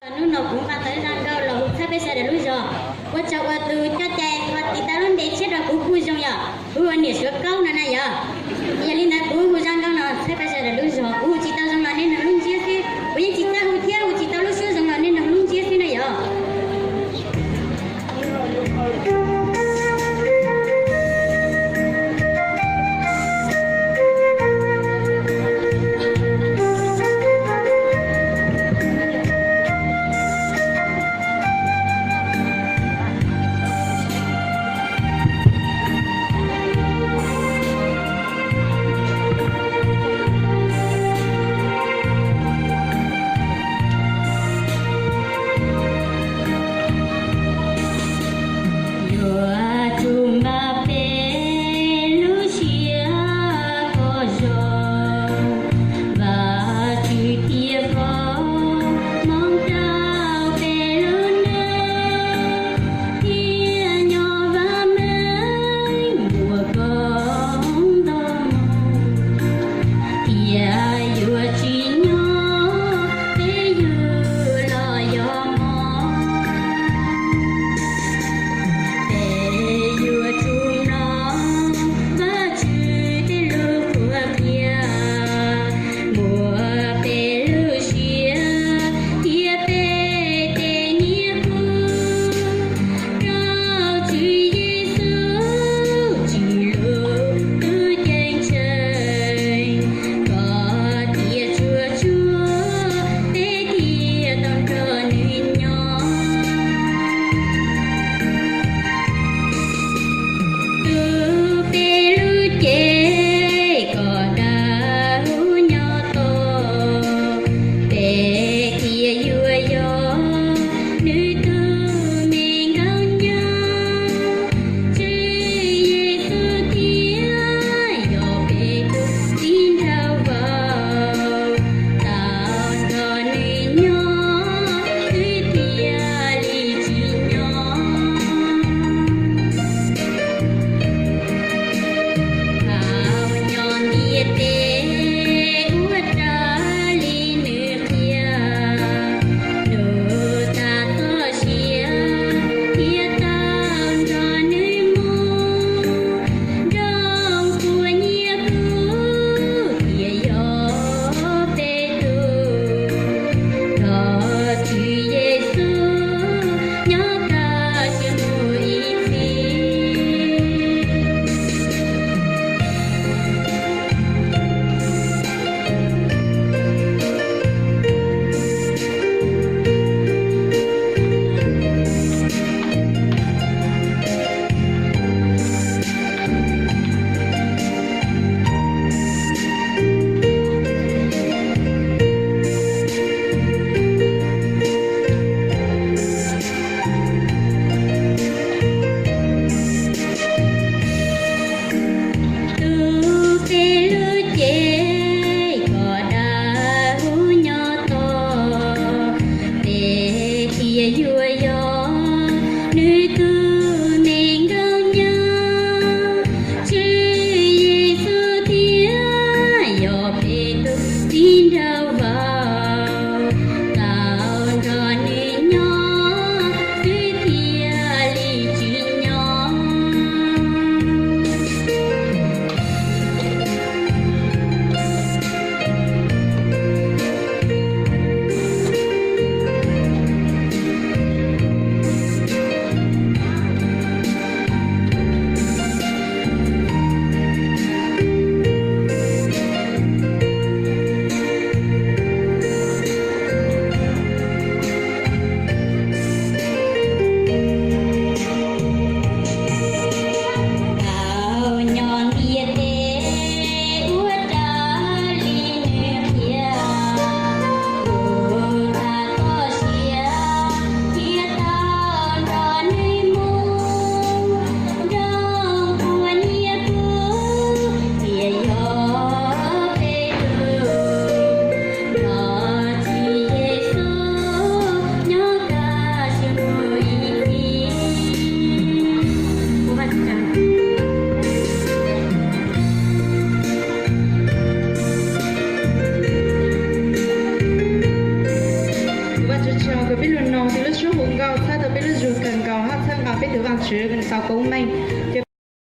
Hnub no kuv nqa tau zaj nkauj los hu txhawb peb sawv daws lub zog. Ua tsaug uas tus coj cai ho tiv tau lub npe tshiab rau kuv kuj zoo yom, kuv hu ua niam Suav Kaub no na yom. Yog li ntawd kuv hu zaj nkauj no txhawb peb sawv daws lub zog, kuv hu tsis tau zoo los nej noog lub ntsiab xwb, kuv yeej tsis txawj hu thiab hu tsis tau lub suab zoo los nej noog lub ntsiab xwb na yom. Kom peb lug noog tug lub suab hu nkauj txhawb tau peb lub zug kawg nkaus hab txhawb nqa peb tug Vaajtswv tau koob meej, ces